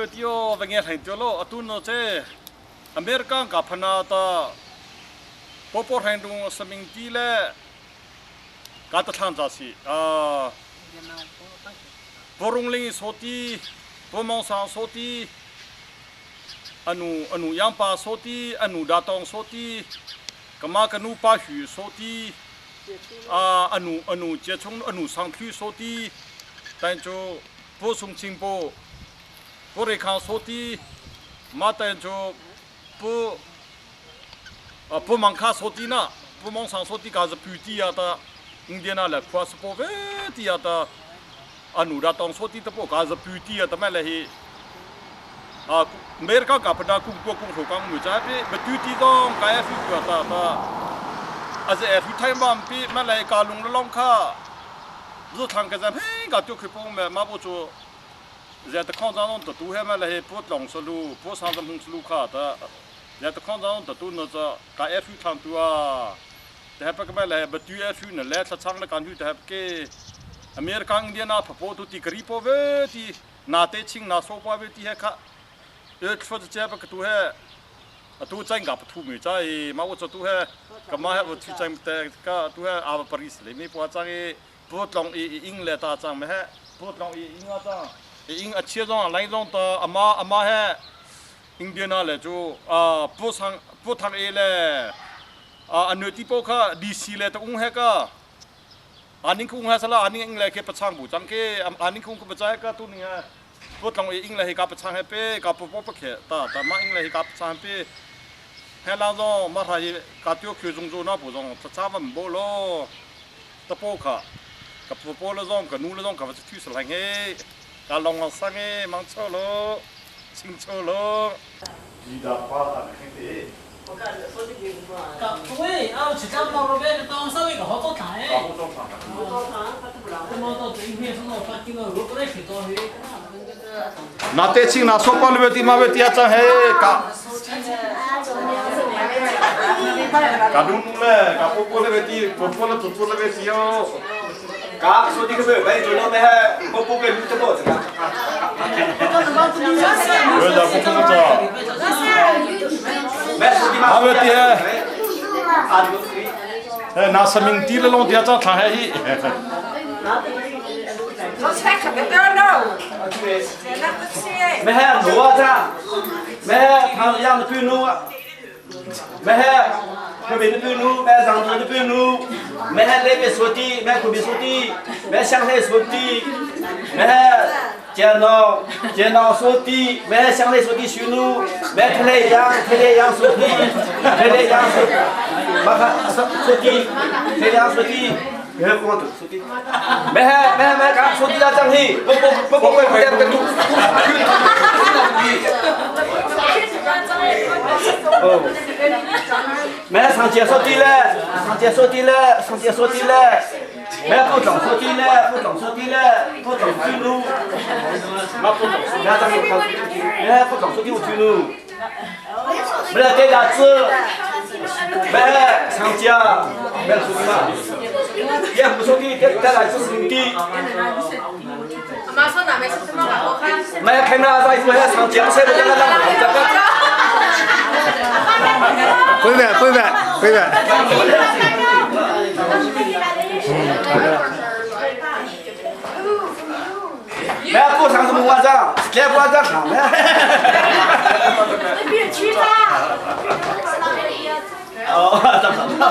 le tio va nge hleng tio lo atu no che America ka phana ta popo hreng dung saming ti le ka ta thlang cha si a porung ling soti pomong sang soti anu anu yang pa soti anu da tong soti kama kanu pa hu soti a anu anu che chung anu sang thu soti tan chu po sung ching po po re khang soti ma tan chu po po mang kha soti na po mong sang soti ka za pu ti ya ta Indiana le khua sa po ve ti ya ta anu da tong soti ta po ka za pu ti ya ta ma le hi America ka pada kung ko kung ho kang mu cha pi ba tu ti dong ka ya fi ta ta ta a ze fi thai bam pi ma le ka lung long kha zu thang ka za he ka tu khi pong me ma bo chu ze ta khong jang ta tu he ma le he po tlong so lu po sang jam hung lu kha ta ze ta khong jang ta tu no cha ka e fi thang tu a ta he pa ka ma le ba tu e fi na le thla chang na kan hu ta he ke America Indiana pha po tu ti kari po ve ti na te ching na so pa ve ti he kha e thlo che pa ka tu he atu chang ga pathu mi chai ma wo tu he ka ma he wo thu chang te ka tu he a Paris le mi po chang e po tlong i ing le ta chang me he po tlong i ing a chang i ing a chia zong lai zong ta ama ama he Indiana le chu a po sang po thang e le a anu ti po kha DC le ta ung he ka aning khung ha sala aning ing le ke pachang bu chang ke aning khung ko bachai ka tu ni ha po tlong e ing le hi ka pachang he pe ka po po pa khe ta ta ma ing le hi ka pachang pe he la zo ma ra hi ka tio khyu jung ju na bu zong cha cha vam bo lo ta po kha ka po po lo zong ka nu lo zong ka va thu sa lang he ka long lang sang e mang cho lo ching cho lo di da pa ta khe te 喂，啊，有一张包落买，当稍微个好做糖诶。好做糖。那得请那说包里边的嘛边的啊，嘿ka ka dun le ka popo le beti popo le popo le beti yo 嘎，说这个没白做了没？我不给你这包子个。有点不工作。没说的嘛。啊边的。啊，哎，那说明地了弄点早糖还一。没还挪子，没还他养的猪奴，没还河边的猪奴，没上头的猪奴，没还那边说的，没河边说的，没乡下说的，没还见到见到说的，没还乡下说的修路，没特来养特来养说的，特来养说，没还说说的，特来养说的。没光头说的，没还没没刚说的那张嘿，不不不不不不不不。哦，没上街说的嘞，上街说的嘞，上街说的嘞，没不涨说的嘞，不涨说的嘞，不涨去路，没不涨，没涨没不涨说的我去路，没来带伢子，没上街，没说的嘛，也不说的，带来就是的。没看那啥，我要上街，谁不让让这个？回来回来回来。没不上什么我讲，别不讲上没。别去啦！哦，咋了？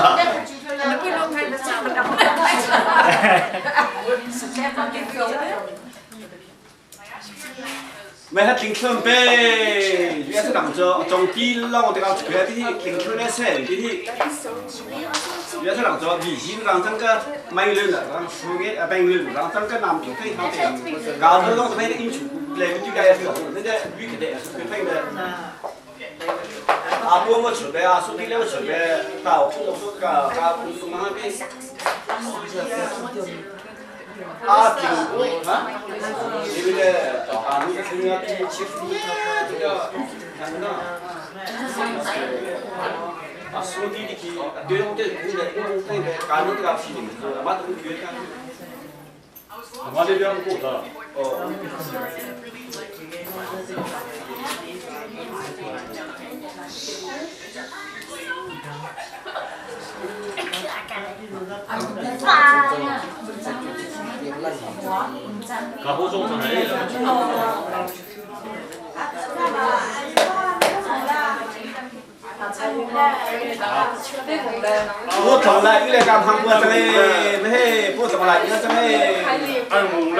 没还停车呗，原是啷着，从地让我这个出来的停车来噻，的，原是啷着，微信上这个买人了，让输给啊，买人让这个南平可以上的，高头让这边的英雄来就该是，人家旅客的是免费的。啊，不我出来啊，手机了出来，到普通说个，啊，普通嘛边。啊，苹果啊，对不对？啊，你看啊，这切这个，看到。啊，手机的去，对对对对对，干那个皮的，嘛都缺干。我这边过的。哦。我从来你来干韩国这个，没嘿，不怎么来，你这个。 爱蒙嘞。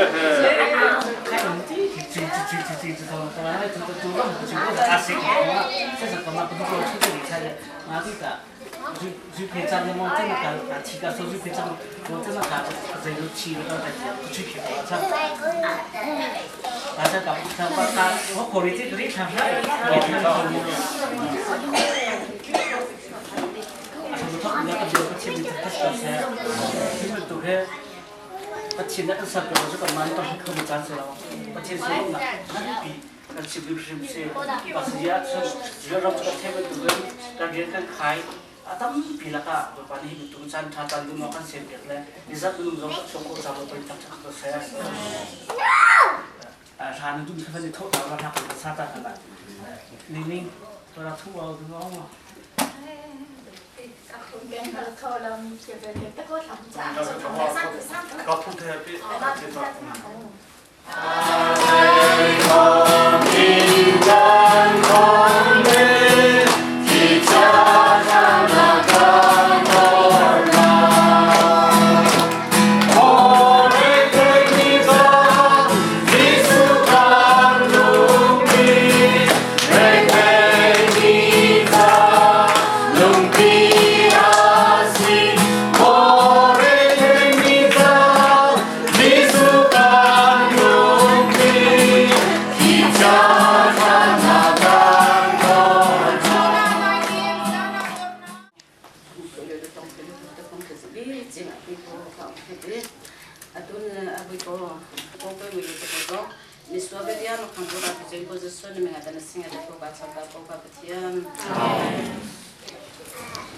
搞土特别，这个。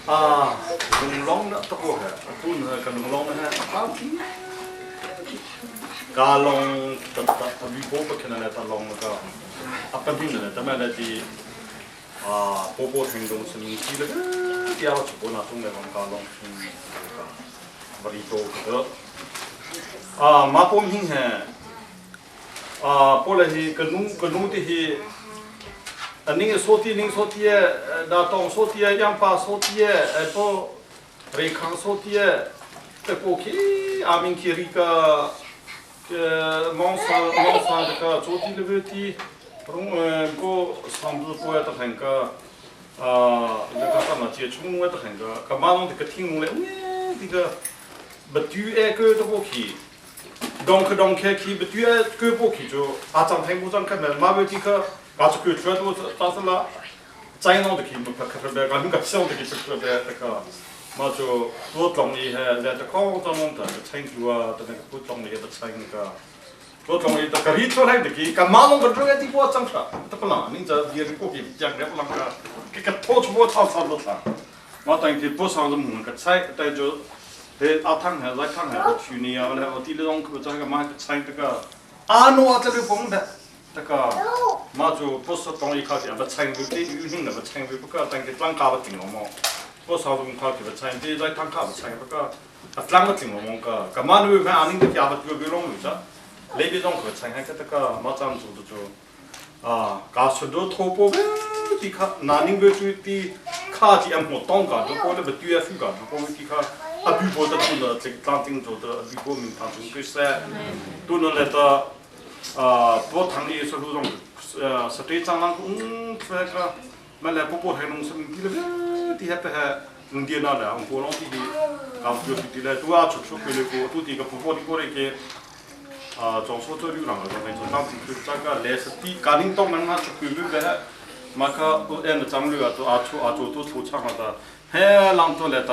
啊，龙龙呢？不过还，不呢，跟龙龙呢？กาลงตัดตัดวิโป้ปะขนาดตัดลงแล้วก็อัปปิ้งเนี่ยแต่แม่เลยที่อ่าโปโปถึงตรงสมิงที่แล้วเดี๋ยวจะปนาตรงในของกาลงถึงบริโตก็อ่ามาปมหิงแห่อ่าปเลยที่กนุ่งกนุ่งที่ฮีอันนี้โซตีนิ่งโซตีดาตองโซตียังปาโซตีไอ้พวกเรคังโซตีแต่พวกที่อามิงคีริกา蒙山蒙山这个做地的问题，容个上次过的很个，啊，那个什么接触我的很个，个马上这个听我嘞，这个不对哎个都不去，当去当去去不对哎个不去就阿张听不张开门，马不这个，搞出个出来都但是啦，在弄的去没拍开别，搞那个小的去拍别这个。嘛就不同意哈，在这康当中的成就啊，的那个不同意的成个，不同意的个里出来的个，个马龙个这个地方政策，这不能，你这也是过去讲的不能个，这个拖出我操操的他，我等于不上是门个菜，但就，嘿阿汤还来汤还去年啊，来我地里上可这个马个菜这个，阿诺啊这里蹦的，这个，嘛就不是同意靠的，不成就的有人那不成就不个，等于装搞不定了嘛。不少东靠给个菜，这在汤靠菜不个，啊，啷个进我们个，干嘛你看阿宁的家不就给弄有啥？那边种个菜还个这个马上做的做，啊，搞出多土包个，ဒီခနာနင်းဘချူတီခါတီအမောတောင်းကတော့ပေါ်လေဘတူရဖူကတော့ပေါ်ဒီခအဘီဘောတတူနချက်တန်တင်တို့အဘီဘောမင်တာတုကဆက်တူနလေတာအာပေါ်ထန်ဒီဆလူတော့စတေချန်လန်အုံဖဲကမလဲပေါ်ပေါ်ဟဲနုံစမီလေတီဟက်ဟဲငဒီနာလာအကိုလုံးတီကောက်ပြတီလေတူအားချွတ်ချွတ်လေကိုတူတီကပေါ်ပေါ်ဒီကိုရေကေ啊，装修这流浪个，那就当地就这个来是地，家庭当门嘛就规规个，嘛个俺们长女啊，都阿出阿做都出厂个的，海浪都来的，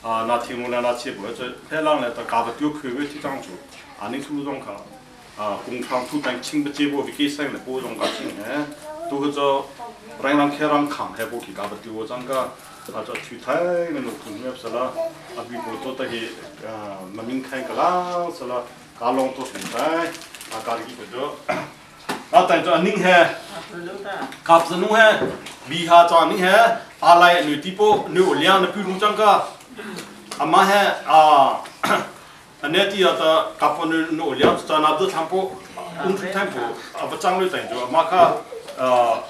啊，那听我来那去不，这海浪来的，搞不丢开会去当做，啊，你出种卡，啊，工厂出单清不接不给生的不种个清哎，都是做，让人开让扛还不去搞不丢这个。啊，这出台那种工业是啦，啊，比如做这些啊，没明开个啦是啦。ကာလုံးတော့ဆိုင်အကာရီကတော့ A tai cho ning he kap zanu he bi ha cho ning he alai nu ti po nu liang na pu rung chang ka ama he a ane ti ata kap nu nu liang cha na du tham po un thu tham po a ba chang lu tai cho ma kha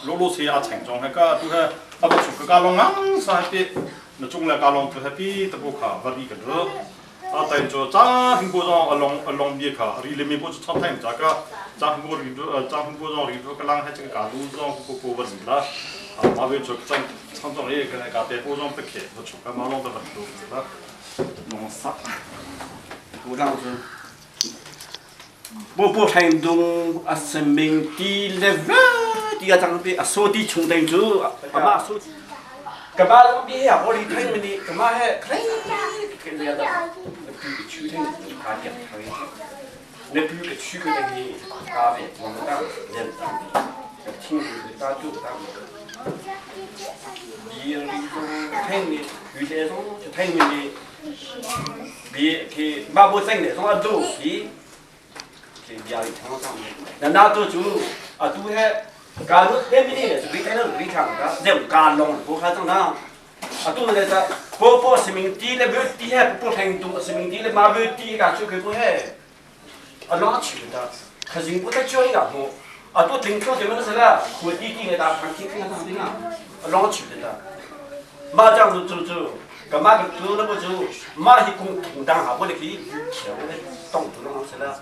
lo lo se a cheng chong he ka tu he a ba chu ka long ngang sa he na chung le ka long tu he pi ta po kha va ri ka do a tai cho cha hing bo zong along along bia kha ri le mi bo chu thang cha ka cha hing bo ri cha hing bo zong ri ka lang he ka lu zong ko ko va la a ma ve cho chang chang zong ye ka ka pe bo zong pe khe bo chu ka ma long da ba tu la nong sa bu rang chu bo bo thang dung a seming ti le va ti a chang pi a so ti chung teng chu a ma so ka ba long bi he a ori thang mini ka ma he khlai ke le da pi chu thang ka tiak thang ne pi ke chu ke ni ka ve mo ta len ta ka thing ta tu ta bi ri ko thang ni yu le song chu thang ni 比去马步正的，从阿杜比去比里长上面，那那都就阿杜嘿，加路那边的是比那个比长的，那加龙不看中那，阿杜那个波波是明地那边地嘿不成都是明地那马步地个就去不嘿，阿哪去的？可是不在教你个么？阿杜听说什么是了？我弟弟的大长听听他听啊，阿哪去的？马上就就就。咁嘛个做那个做，嘛是共同当下，我哋去桥咧当做拢是啦。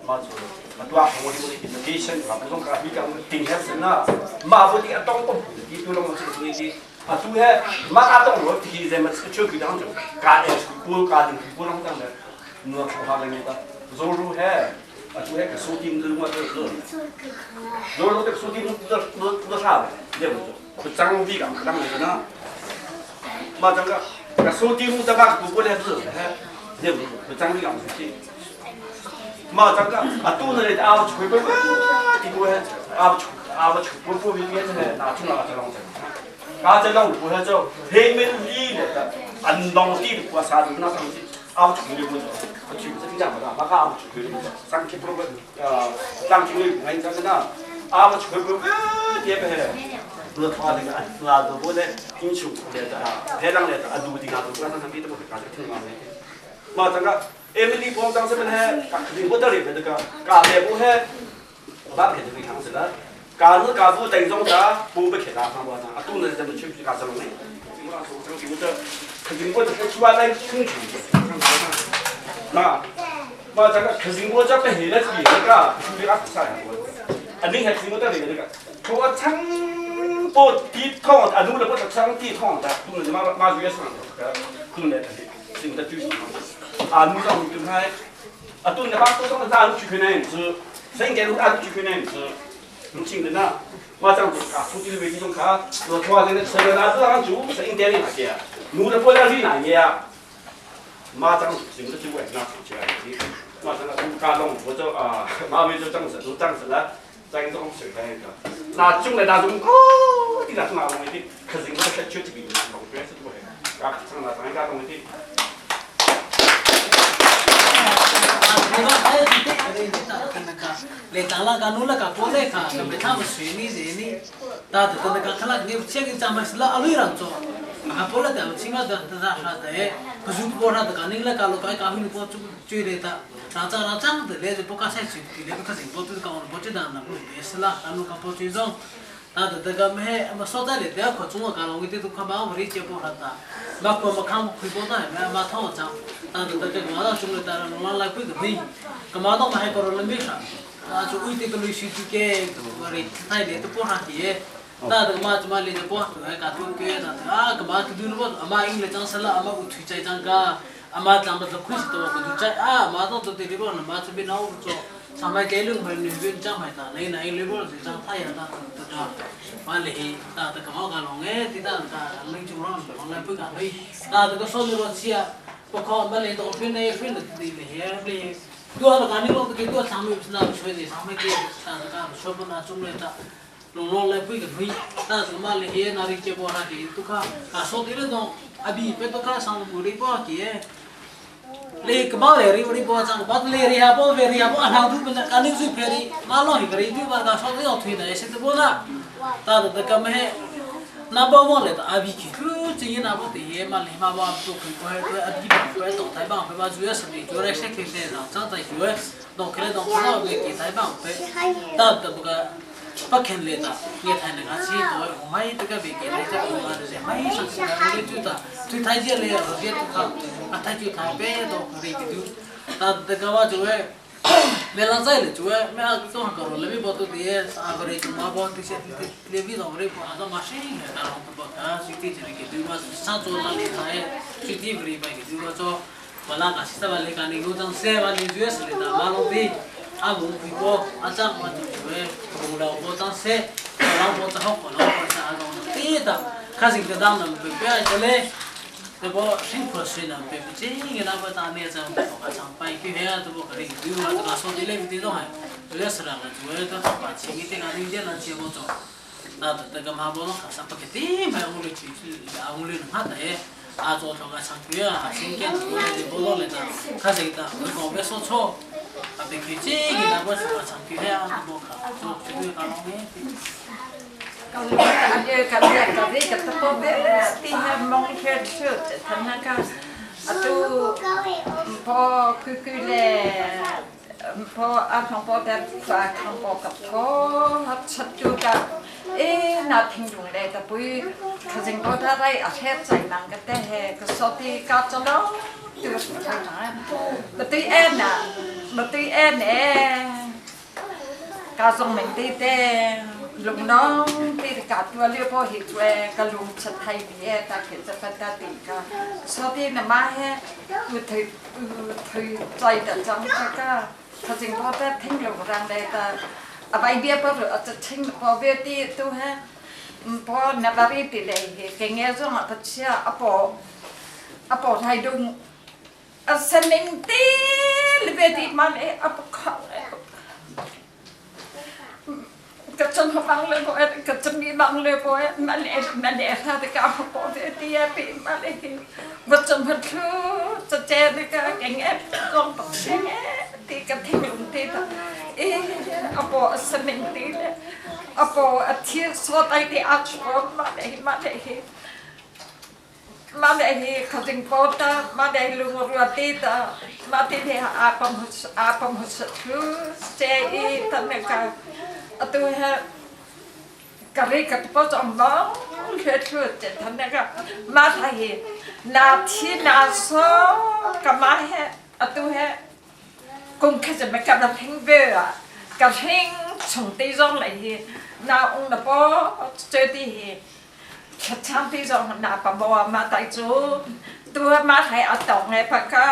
嘛做，嘛多啊，我哋我哋其实嘛不种咖啡咁定下先啦。嘛不啲啊当当啲做拢是做啲，啊做咧嘛啊当我其实嘛出去当中，加诶不加定不拢当的，我出发嘅个，做入嘿，啊做咧个手机都我都做，做入这个手机都都都啥的，对不做，可脏逼个，当个呢。嘛这个，个手机弄得嘛不过来是，你不不脏的样子去。嘛这个啊，都是啊，吹不不，这个啊吹啊吹不不明显是拿出来这样子。啊这样不是就黑面里的，安当地的国啥子那东西，啊吹的不做，吹不是这样的，那个啊吹的不做，上去不不啊，上去的没这个那，啊吹不不，这边。那他这个那都不嘞，英雄来的啊，太浪来的啊，陆地啊，都那上面都不会干这听嘛的。嘛这个 Emily 帮当什么呢？肯定不得了这个，咖啡不黑，把别的没看是了。咖是咖啡等中的，不被其他方法啊，都能这么去去干什么呢？肯定我这个出来清楚。那嘛这个肯定我这边黑了是那个，处理啊啥呀？啊，你还听我这里那个，我唱。波地烫啊，弄了波上地烫的，弄了嘛嘛越上的，弄了的，用的就是啊，弄上就看，啊，弄了把多少的去可能是，生给路啊去可能是，弄进的那，我这样子啊，出去的这种卡，我拖那个车的那这样就生点的那些，弄了波两里那些，马上用的就会拿出去来，马上那加弄或者啊，马尾就涨死都涨死了。在种水那个，那种来那种哦，你那种那东西，可是我在手这边弄出来是不会，啊，上那上一家东西。 လေတလာကနူလကပိုလေခါနမေသမဆွေနီဇေနီတာတတကခလာငေချေကချမစလာအလူရန်ချောအပိုလတဲ့ချင်းမဒတဒါဟာတဲ့ပဇုပေါ်တာကနိလကလောကကာမီပေါ်ချွေလေတာရာချရာချမ်တဲ့လေပကဆိုင်ချီလေပကစင်ပေါ်တူကောင်ပေါ်ချဒါနာဘူးစလာအနုကပေါ်ချီဇောတာတကမဲမစောတဲ့လေတဲ့ခချုံကလောဝိတေတုခဘာဝရိချေပေါ်တာမကောမခမ်ခွေပေါ်တာမဲမထောချာတာတကငါတော့ချုံလေတာလောလာပွိကနိကမာတော့မဟဲကောလမေခာချိုဥတေကလူရှိတူကေဝရိထိုင်လေတပေါ်ဟာတီတာတမချမလေပေါ်ကတူကေတာအာကမာတူနဘောအမအင်္ဂလိပ်ချန်ဆလာအမဥထွေချိုင်ချန်ကအမတမ်ဘလခွစ်တော့ကတူချိုင်အာမတော့တေဒီဘောနမချဘီနောချောဆာမကဲလုံမနဘင်ချမ်းတာနေနိုင်လေဘောစချမ်းထိုင်ရတာတတာမလေတာတကမောကလောငဲတိတာကလင်းချုံရောလောပွကဟိတာတကဆောလရောချီပခေါမလေတော့ဖိနေဖိနေဒီလေလေ ตัวการนี้เราตัวตัวสามีสนาช่วยดิสามีเกี่ยวตาตาชอบนาจุ่มเลยตาลงลงเลยปุ้ยกับพี่ตาสมาเลยเฮนาริเจบัวนาดีตุกาอาโซดิเรดองอบีเปตุกาสังบุรีบัวกี่ Le ka ma le ri ri bo chang ba le ri ha bo ve ri ha bo a hlang du na ka ning su phe ri ma lo hi ka ri du ba ka so ri thui na se te bo na ta da ka me na bo mo le ta a bi ki thu chi yin a bo te ye ma le ma ba to khu ko he to a bi ba ko to tai ba ba ju se ni ju re se ke se na cha ta ju dong kre dong kra be ki tai ba pe ta da bu ka pa khen le ta ye thai na ga chi to o mai te ka be ki le ta o ga je mai sa sa le chu ta tu thai je le ro je tu kha a thai chu thai pe do ri ki du ta da ka wa ju e me la zai le chu e me a to ha ko le mi bo tu die a re tu ma bo ti se ti le vi do re po a da ma shi ne ta ro bo ka si ti je ki du ma sa zo la le thai si ti ri ba ki du ma cho wala ka si sa ba le ka ni go jang se ba ni ju se le ta ma lo bi a bu pi bo a chang ma chu we bu la bo jang se la bo ta ho ko lo ko sa a dong ti ta kha sing ka dang na pe pe a le te bo sing pho se na pe pe chi nge na ba ta ne chang ko ka chang pai ki he a to bo ka ri du ma ta so ti le bi ti do ha le sa ra ga chu we ta pa chi ngi te ga ni je na chi bo cho na ta ta ga ma bo ka sa pa ke ti ma ang le chi chi ang le na ta e a zo tho ga chang ku ya a sing ke chu le bo lo le ta kha se ta ko be so cho a be ke chi ngi na bo sa chang ku ya a bo ka zo chu ka lo me. 家中明啲啲，龙囊啲家多了波去做，个龙出太别，但其实不得地个，所以那妈嘿，有退有退在的张这个，他正波得听龙人来的，啊白别波啊这听波别啲都嘿，唔波那巴比啲嚟，经验中啊不吃啊波啊波太东，啊生命啲，你别啲妈嘞啊不靠嘞。กระจนบังเลยบ่กระจนมีบังเลยบ่มาเลมาเลถ้าตะกาพปอเตียปีมาเลวัจนพันธุ์จะเจนก็แกงแอบกองปักเชงตีกับทิ้งลงตีตเออปอสมิงตีเลยอปอเทียสอดไอตีอาชอมาเลมาเลมาเลเขาจึงปอตามาเลลุงรัวตีตามาตีเดียอาปมอาปมหุสทูเจอีตันเนกาตัวฮะกะริกะปอจอมบ้องเลือดเลือดเจ็ดทันนะก็มาไทยนาทีนาโซกะมาฮะตัวฮะคงแค่จะไม่กับเราทิ้งเบื่อกะทิ้งส่งตีจงเลยนาองค์ละปอเจอที่ชัดชันตีจงนาปะบัวมาไต่จูตัวมาไทยอัตตองไงปะกะ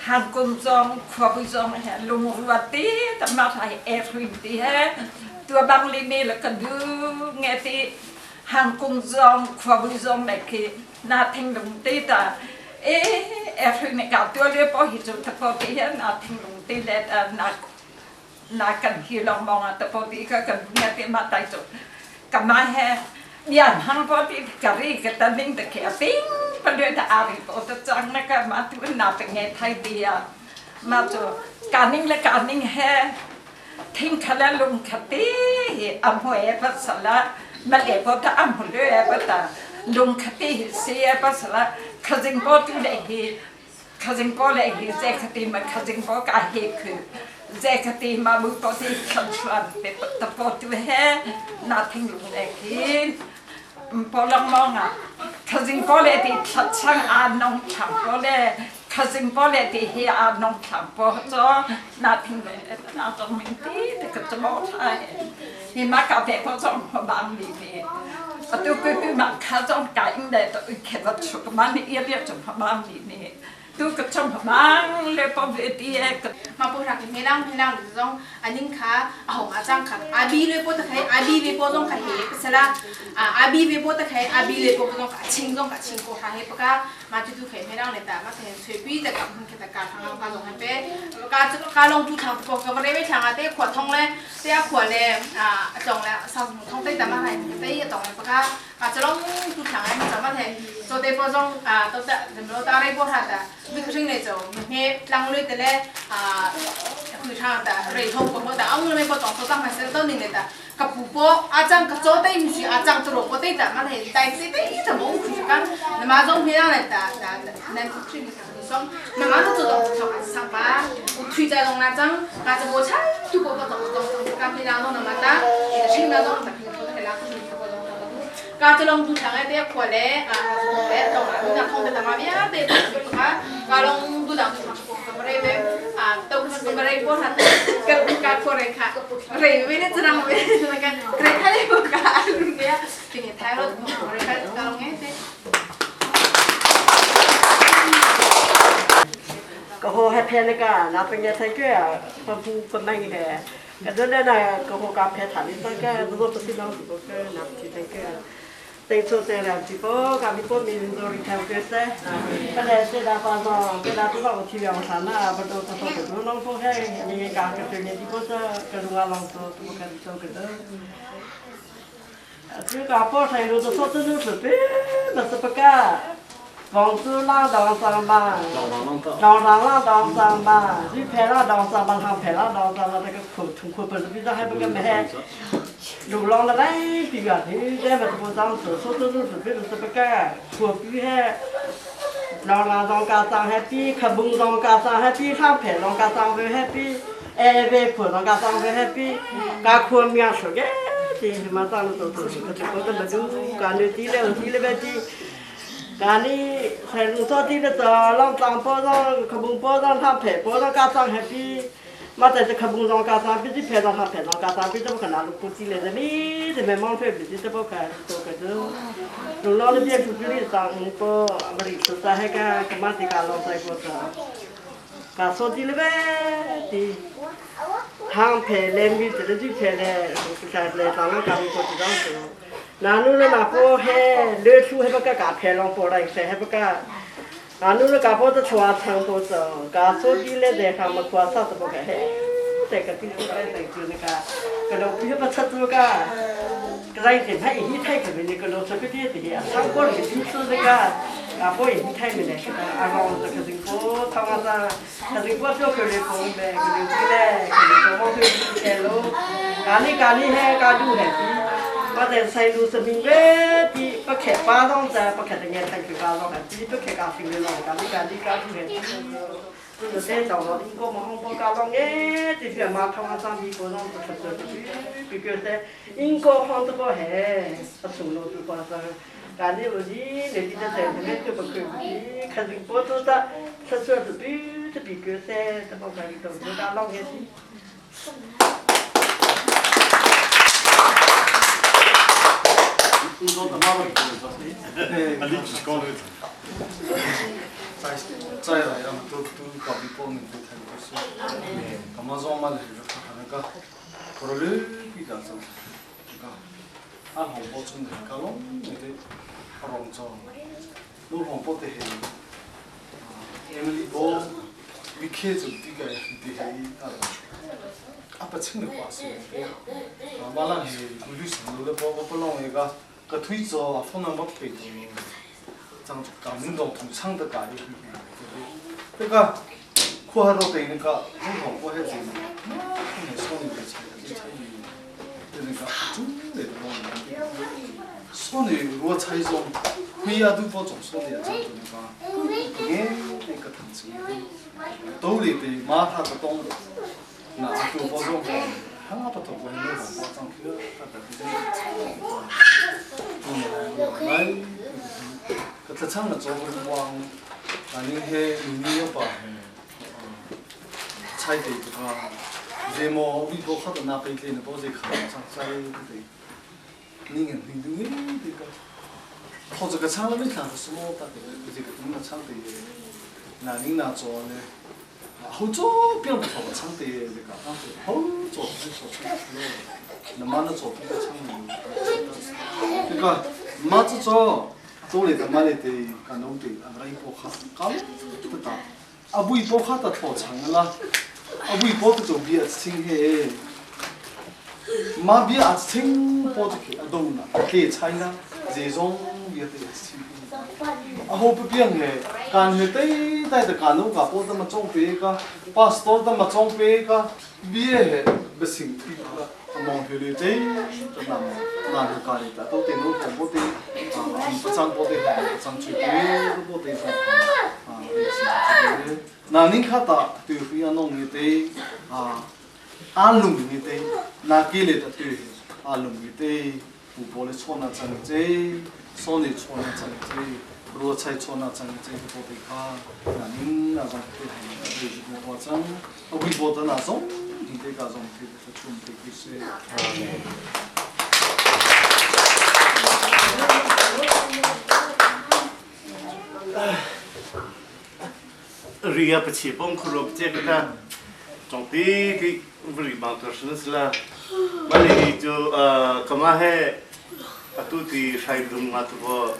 韩国中、跨国中，龙华的，他妈还爱回的哈，ตัวบางลีนี่แล้วก็ดูไงที่韩国中、跨国中那个那听龙的的，เอเอฟในกับตัวเรียบพอหิจุตะพอดีฮะ那听龙的เลย那那กันฮีลองมองอ่ะตะพอดีก็กันเนี่ยที่มาไต่จุกับมาฮะยันหังพอดีกะรีกะตะนิ่งตะแค่ปิ้งปเดี๋ยวตาอาริโอตะจังนะก็มาตัวนาเป็นไงไทยเดียมาตัวการนิ่งและการนิ่งแฮทิ้งขะละลุงคติอัมหวยภาษาละมาเลพอตาอัมหวยภาษาลุงคติเสียภาษาละขจิงปอตุเลหีขจิงปอเลหีเจคติมาขจิงปอกาเฮคือเจคติมาบุปติขันชวนเปตะปอตุเฮนาทิ้งลุงเลหีปอลองมองอ่ะขจิงปอเลติทัดช่างอานงถามปอเลขจิงปอเลติเฮียอานงถามปอจอนาทิ้งเลยนาจงมินตีแต่ก็จะบอกใช่นี่มากับเด็กพอจงบางดีนี่ตัวคือมาข้าจงไก่เลยตัวเข็ดชุกมันเอียเรียจงบางดีนี่ตัวก็จงบางเลยปอเวทีเอก มาปูรักไม่นั่งไม่นั่งจงอันนี้ค่ะหงอาจังค่ะอาบีเลยปอตะไคอาบีเลยปอจงค่ะเฮปะละอาบีเลยปอตะไคอาบีเลยปอจงค่ะชิงจงค่ะชิงโกค่ะเฮปะกะมาจุดไข่ไม่นั่งเลยแต่มาเห็นสวยปีแต่กับมันแค่ตะการทางการลงให้เป๊ะการการลงจุดทางปกกับเรไม่ทางอะเต้ขวดทองเลยเต้ขวดเลยอ่าจงแล้วสาวทองเต้แต่มาให้เต้จงเลยปะ ka ka chalong tu thlang ai ma the so te po zong a to ta lo ta rei po ha ta mi khring le cho me tlang lui te le a khui tha ta rei thong ko ta ang me po tong so tang ma se to ning le ta ka pu po a chang ka cho te mi si a chang tro po te ta ma the tai se te ta mo khu ka na ma zong he na ta ta nan khring song na ma to to to ka sang pa u thui cha long na chang ka cha bo cha tu po po tong tong tong ka phi na no na ma ta shing na zong ta phi ko ta la ko ko dong ka cha long tu thang ai te khwa le a le tong a na thong te ta ma bia te ka ka long tu dang tu thang ko ka re be a to ka ka re po ha ka ka ko re kha re we ne chang we na ka re kha le ko ka lu ne ti ne thai ro re kha ka long e te 个好还骗那个，那半夜才个，不不不买个，个阵那那个好讲骗他的那个，如果不是老是个那不是那个。对错这两几波，干一波民族的开个噻，本来是那方上，本来不让我去养山呐，不都都说不都弄不开，你干个对面几波是，个路啊浪做，怎么开始做个的？这个包菜路都说真的是别，那是不干。房子拉当上吧，当上拉当上吧，你拍拉当上吧，他拍拉当上吧，这个苦痛苦不是比这还不个没，路浪的来比个，你这么多张子，说这都是别是不干，苦比还，老拉当家长还比，可蹦当家长还比，他拍当家长还比，哎别苦当家长还比，家苦命说个，这什么长的都是个这个么就干的低了低了呗低。咖喱很多地的早，让张包上、可崩包上、他排包上、家长还比，嘛在这可崩上家长比这排上他排上家长比这不可能路过进来的，你这边忙费比这不可多个都，路老那边出去的张包，没得吃啥还个，干嘛的干老在过的，干说的了呗的，他排来米这个就排来，就是来当个干过这样子。那努了那波还流出还不个嘎排浪波来噻，还不个，那努了嘎波子出啊长波子，嘎手机来在他们挂啥子不个嘿，这个地方来在就那个，个老不不吃这个，个来点他一太可没那个老吃个点的，上过了就吃这个，嘎波一太没来，阿公这个人波他妈的，他人波小可怜波呗，个人嘞，个人波忙去喽，咖喱咖喱还咖喱还。我在西路这边呗，比不开巴掌子，不开的眼看去巴掌，比不开家庭的老，家里家里家里的，不是在找了，英国嘛，红包家长哎，这些嘛，他们上美国上不出这，比比个在英国放这个还不出路就巴掌，家里有钱，那边在这边就不开，可是波多的，出出是比这比个在这帮家里头就家老些。再来让都都搞比波能都太多说，干嘛做嘛嘞？那个，可能比较做，那个，按红包存的，搞拢那个，红做，弄红包的嘿，Emily 波，你开做这个的嘿，啊，阿不清的话是，啊，完了嘿，律师楼的包我不弄一个，个推做啊，风能不配做。 감민동 동창도 가리 그러니까 코하로 되니까 뭐 해지 손이 차이 그러니까 좀 손이如차이좀 회야도 보좀 손이야 그러니까 그게 그러니까 당시 도리데 마타도 동 나도 보좀 하나부터 보이는 거 보통 그 그 창을 조금 왕 아니 해 의미여 봐 차이도 있고 이제 뭐 우리 뭐 하도 나 베이트는 보지 가장 차이 그때 니는 ಹಿಂ둥이 그러니까 터져가 창을 밑에 안 숨어 딱 이제 그 동네 창도 나 닝나做呢好做并不好唱的这个，好做是做唱那么那做不唱这个马子做。做来的嘛来的，干弄的，啊，那一波哈，刚不打，啊，不一波哈的拖长了，啊，不一波的做比较轻嘿， Ma bia a ching po chu khi a do na a tle chai na zeizong vialte a chim. A ho piang he kan he tei tai da ka no ka po da ma chong pe ka pastor da ma chong pe ka bia he basing pi ka among he le te ta nam na he ka le ta to te no pong po te pachang po te pachang chu pe po te sa na ning kha ta tu hu ya nong ni te a a lung ni te na ki le ta tu a lung ni te pu po le chona chang che so ni chona chang che ro chai chona chang che po te kha na ning na jang te ha te ji po chang a wi bo ta na zong di te ka zong te ta chum te ki se. Amen. Ria pachi pong khrup che ka chong ti ti vri bang to shin sla ma li chu kama he atu ti shai dung ma tu bo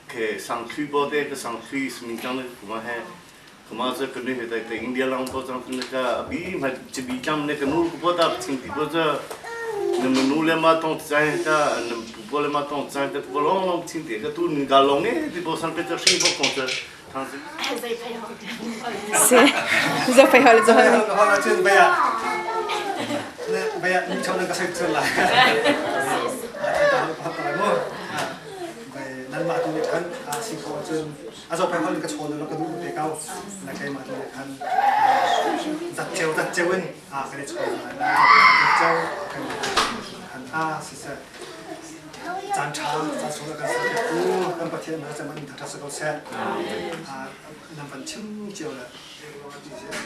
ke sang thui bo te ka sang thui smin chang ne kuma he kuma cha kne he tai te India lang bo chang ne ka bi ma chi bi chang ne ka nu ko bo da ching ti bo cha ne nu le ma tong chai ka ne pu bo le ma tong chai ka bo long long ching ti ka tu ni ga long ne ti bo sang pe cha shin bo kong cha. Si, zo fai hol zo. Hol cun baya baya ni chon ka sai chun lai. Nan mah tu nih khan si kho cun a zo fai hol ka chawn lo ka duh te kau na kai mah tu nih khan zat cheu zat cheu in a ka chawn lai zat cheu kan khan a si se caan ṭha caan sung kan ser tu kan Pathian hna cem an thangṭhat si ko seh. Nan van chim cio le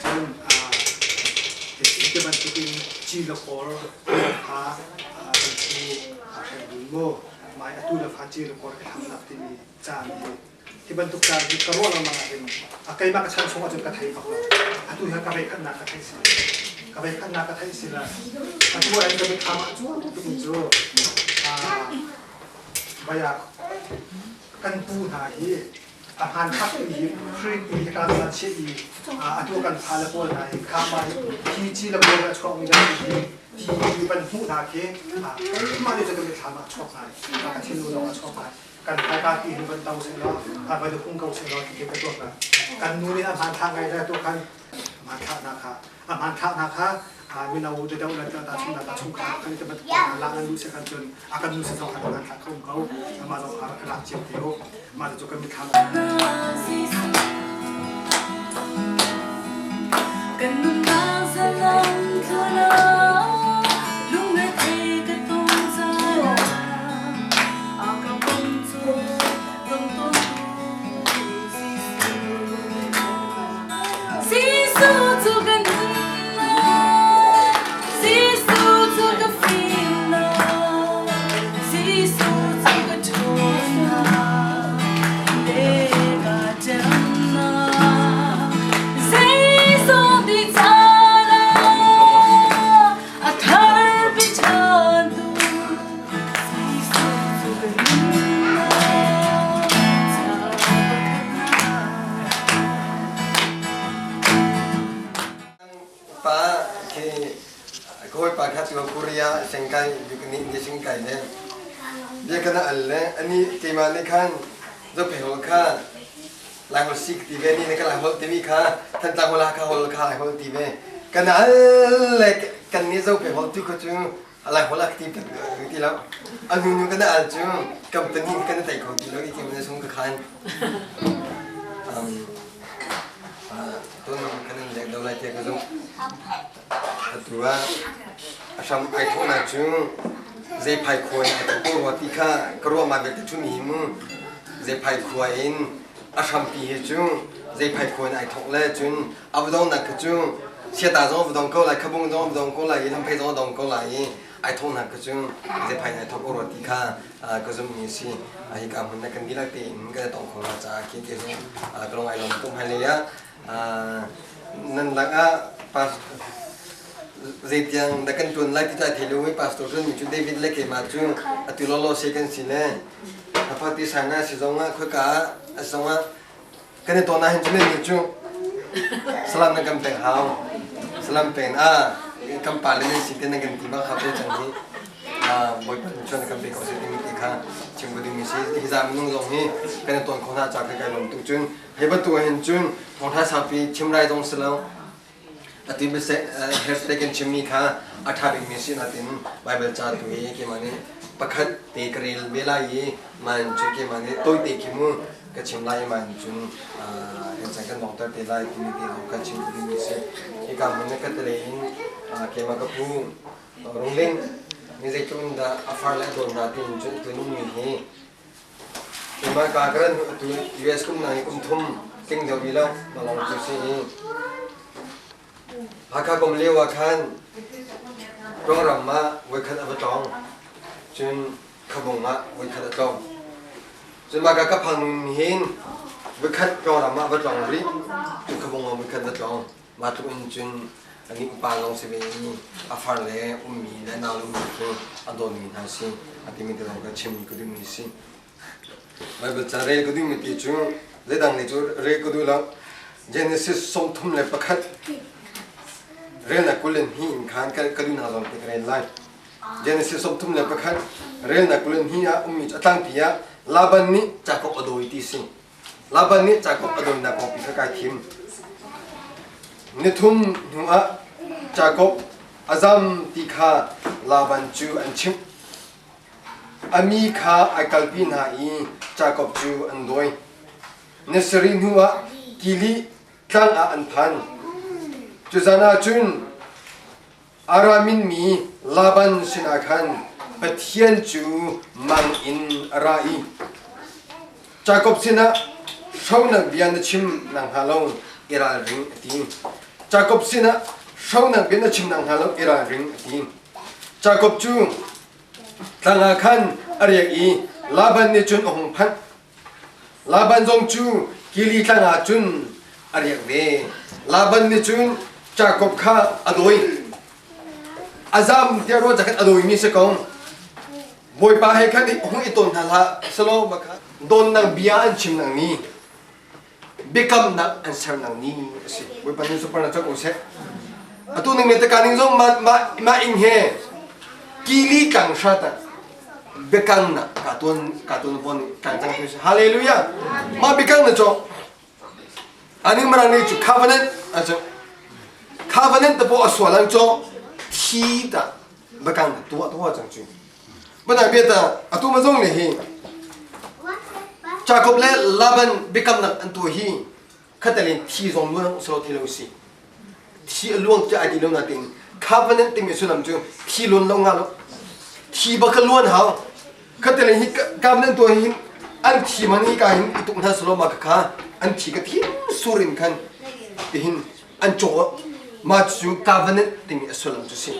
cun ti bantukin ci le kawr kha kan thu hreng dun mu mai atu le fa ci le kawr ka hlamnak timi caan hi hi bantuk caan hi ka ruah lengmang ahhin a keimah ka chan chung ahcun ka thei bak lo. Atu hi ka veikhatnak ka theih si ka veikhatnak ka theih si la atu ah ka mitthlam ah cuang tuk mi cu baya kan pu hna hi a hmanthlak i print i hika an chiah i atu kan fale pawl hna hi kha ma hi ci le pawl a chuak mi le hi ti van hmuh hna khi keimah nih cun ka mitthlam ah chuak ngai ka thinlung zong a chuak ngai. Kan hmaika ti hin van to seh law a van hung ko seh law ti hi ka tuak la. Kan nu nih a hmanthlak ngai le tu khan hmanthlak hna kha a hmanthlak hna kha mino de deuh le ta chung ta chung kha kan te bat la nan lu se kan cun a kan nu se zong khan hmanthlak kho ko ama zong kha ka lak chiam te u ma cu kan mithlam. Kan nunnak zalam thlula lungre thei ka tong zala a ka pom cu dong ton Jesuh cu kan nunnak, Jesuh cu ka fimnak, Jesuh cu ka ṭhawnnak, le ka ṭemnak. Zeizong ti caan ah a tharpi ṭhan tu Jesuh cu ka nunnak ca pakhatnak. Pa khi kawipa kha cu Korea sengkai ni ni sengkai le bia kana al le ani keimah nih khan zophei kha Lai holh si ka ti ve ni na ka Lai holh timi kha Thantlang holh Hakha holh kha Lai holh ti ve kan al le kan nih zophei holh tu kha cu Lai holh a ka ti ti lo a nu nu kan al cu company kan tei kho ti lo i ti na sung ka khan tun kan in lek do lai te ka zumh. Atu ah a hram ai thawhnak cu Zeiphai khua in ai thawk ko rua ti kha ka ruah ma vialte ṭhumi hi mu. Zeiphai khua in a hrampi hi cu Zeiphai khua in ai thawk le cun a va dongnak kha cu Siata zong a va dong ko lai, Khabung zong a va dong ko lai i Lamphei zong a dong ko lai i ai thawknak kha cu Zeiphai in ai thawk ko rua ti kha ka zumhmi a si. Hika hmun na kan dihlak tein kan i tong kho la caah khi ke zong ka lung ai lawm tuk. Hmailei ah nan lakah zeitiang na kan ṭuan lai ti cu ai thei lo i pastor ṭuanmi cu David le keimah cu atu lawlaw se kan si le Hafati sana si zongah khoika ah a zongah kan i tawn ahhin cu nan nih cu salam nan kan pek hau salam pek ah. Kan pa le nan si te nan kan ti bang ha pe cang hi. Bawipa nih chuan kan pe ko seh timi ti kha chim ko dingmi si. Hi za minung zong hi kan i tawn kho hna ca kha kai lawm tuk cun hei bantuk ah hin cun thawngtha saupi chim rai zong si lo. Ati hashtag kan chimmi kha a ṭha bikmi si natin Bible ca tu hi keimah nih pakhat te ka rel ve lai i man cu keimah nih tawite khi mu ka chim lai i man cun kan chan kan dongter te lai timi te zong kha chim ka duhmi si. Hika hmun ka tele in keimah ka pu Rungling mi zeitluk in dah a far le a dawn hna tiin cun tu nungmi hi keimah ka ka ran atu US kum nang i kum thum tling deuh rih lo malong cu si i Hakha kum lio ah khan Rongram ah voikhat a va tlawng cun Khabung ah voikhat a tlawng cun mah ka ka phang hin voikhat Rongram ah va tlawng rih cun Khabung ah voikhat va tlawng Mah tluk in cun anih upa lawng si ve i a far le ummi le nau le ummi khi a dawtmi hna si a timi te zong ka chim ka duhmi si. Bible ca rel ka duhmi ti cu zeidang nih cu rel ka duh lo. Genesis 31 relnak 22 in khan ka duh hna zong te ka rel lai. Genesis 31 relnak 22 ah ummi cu a tlangpi ah Laban nih Jakob a dawi ti si. Laban nih Jakob a donnak kongpi kha kai thim. Nithum hnuah Jakob a zam ti kha Laban cu an chimh. A mi kha ai kalpi hna i Jakob cu an dawi. Ni sarih hnuah Kili tlang ah an phan. Cu zan ah cun Aramin mi Laban sinah khan Pathian cu mang in a ra i Jakob sinah hronak bia na chim nak hnga lo i ralring a ti. Jakob sinah hronak bia na chim nak hnga lo i ralring a ti. Jakob cu tlang ah khan a riak i Laban nih cun a hung phanh. Laban zong cu Kili tlang ah cun a riak ve. Laban nih cun Jakob kha a dawi. A zam tiah ruah khan a dawimi si ko. Bawipa he khan hung i tawn hna hlah selaw kha dawnnak bia an chim nang ni biakamnak an ser nang ni a si. Bawipa nih super na cak ko seh. Atu ning me te ka ning zong ma ma ma ing he Kili tlang hrat ah biakangnak ka tuan ka tuan von kan cang tu hallelujah ma biakang na cho aning marang ni chu covenant a cho covenant te po asual ang cho thi ta biakang tua tua chang chu bana bia ta atu ma zong le hi Jacob le Laban biakamnak an tu hi khatalin thi zong luang selo thei lo si thi a luang ti ai ti lo na ting covenant timi sullam cu thi luan lo nga lo thi ba ka luan hau khatalin hi covenant tuah hin an thi man hi ka hin i tuk hna selo ma ka kha an thi ka thim surin khan tihin an caw ma cu covenant timi a sullam cu si.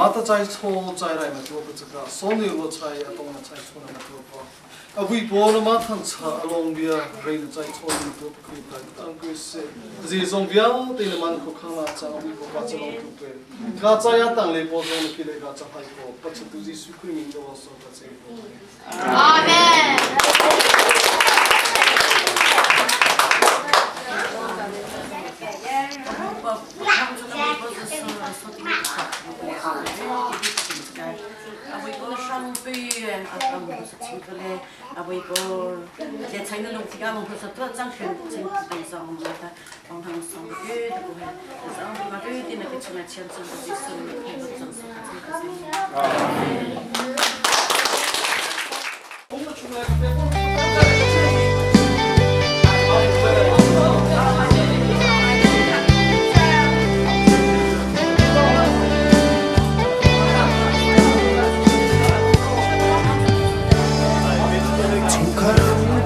Mata chai cho chai rai ma tu pa chaka soni ro chai atong na chai cho na ma tu pa avui po na ma thang cha along bia rei na chai cho ni tu pa kri ta tang kri se zi zong bial te na man ko khang la cha avui po ka cha long tu pe ka cha ya tang le po zong ki le ka cha hai ko pa cha tu ji su kri min do so ka che ko. Amen. Chungkhar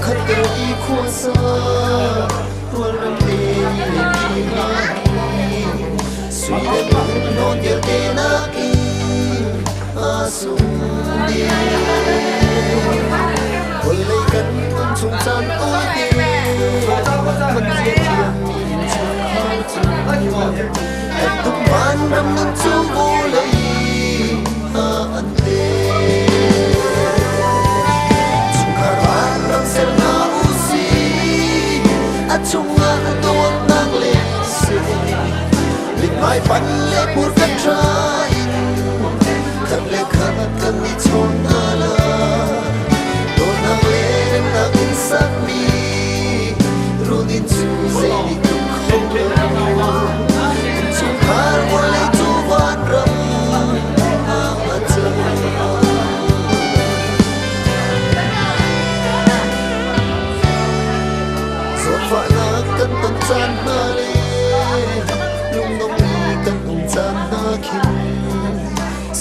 khat te i khuasa rualrem te i len ṭi hna hi sui le ngun nawn vialte nakin a sung deuh. Vawlei kan um chung caan tawite hman zia thiammi innchungkhar cu kan tum vanram nun cu vawlei ah an te. Chungkhar vanram ser hna u sih, a chungah dawtnak le si. Mithmai pan le hmur kan ṭha in khat le khat kan i chawn hna lai. Dawtnak le remnak in sakmi runinn cu zei nih tluk kho lo. Innchungkhar vawlei cu vanram ah a cang. Zawtfahnak kan ton caan hna le lungdongmi kan um caan hna khin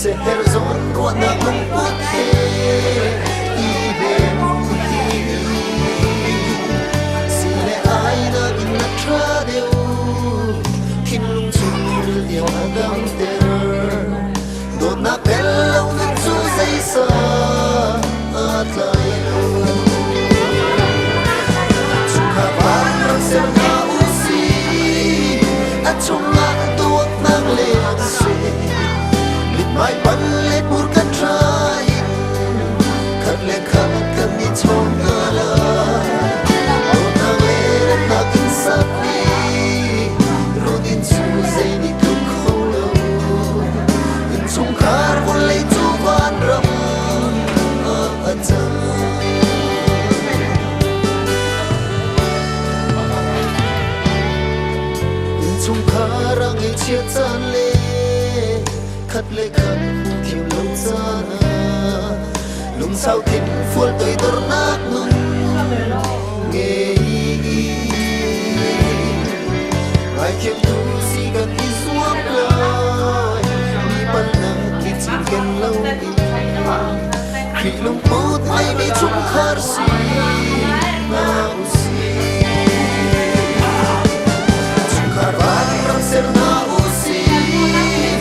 seher zawn ruahnak lungput he i hnem hi si le ai nakin na ṭha deuh thinlung chungril tiang a damter dawtnak tel lo nun cu zeisa aa tlai lo. Chungkhar vanram ser hna u sih, a chungah dawtnak leng si. Mithmai pan le hmur kan ṭha in khat le khat kan i chawn hna lai. Dawtnak le remnak in sakmi run-inn cu zei nih tluk kho lo. Innchungkhar vawlei cu vanram ah a cang. Innchungkhar a ngaihchiat caan le khat le khat thiam lo caan ah lungsau thinfual toidornak nun ngei. Ngaithiamtu si kan i zuam lai, mi palhnak i cinken lo in Khrih lungput ngeimi chungkhar si hna u sih. Chungkhar vanram ser hna u sih,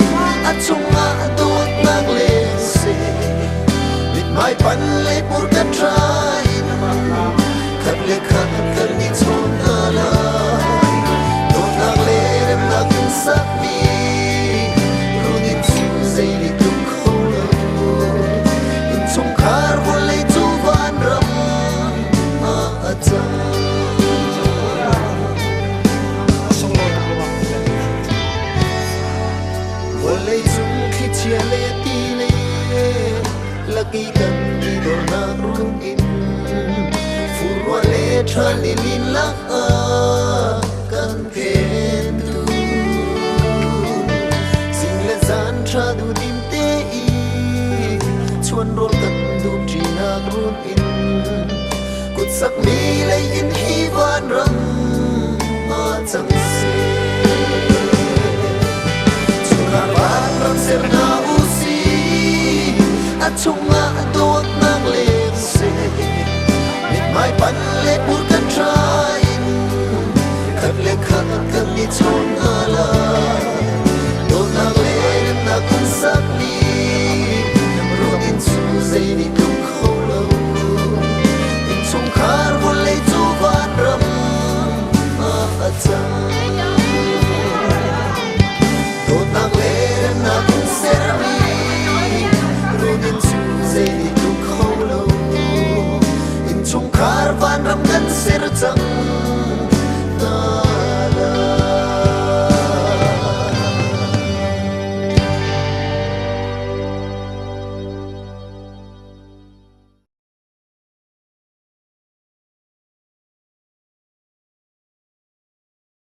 a chungah dawtnak leng seh. Mithmai pan le hmurka ṭha in khat le khat kan i chawn hna lai. Dawtnak le remnak in sakmi runinn cu zei nih tluk kho lo. Innchungkhar vawlei cu vanram ah a cang. Vawlei cung thlichia le ti le laki kan i dornak rungin furruah le ṭhal i lin lak ah kan phentu zing le zan ṭha duhdim te i chuan rawl kan dum ṭinak rungin kut sakmi lei in hi vanram ah cang seh. Chungkhar vanram ser hna u sih, a chungah dawtnak leng seh. Mithmai pan le hmurka ṭha in khat le khat kan i chawn hna lai.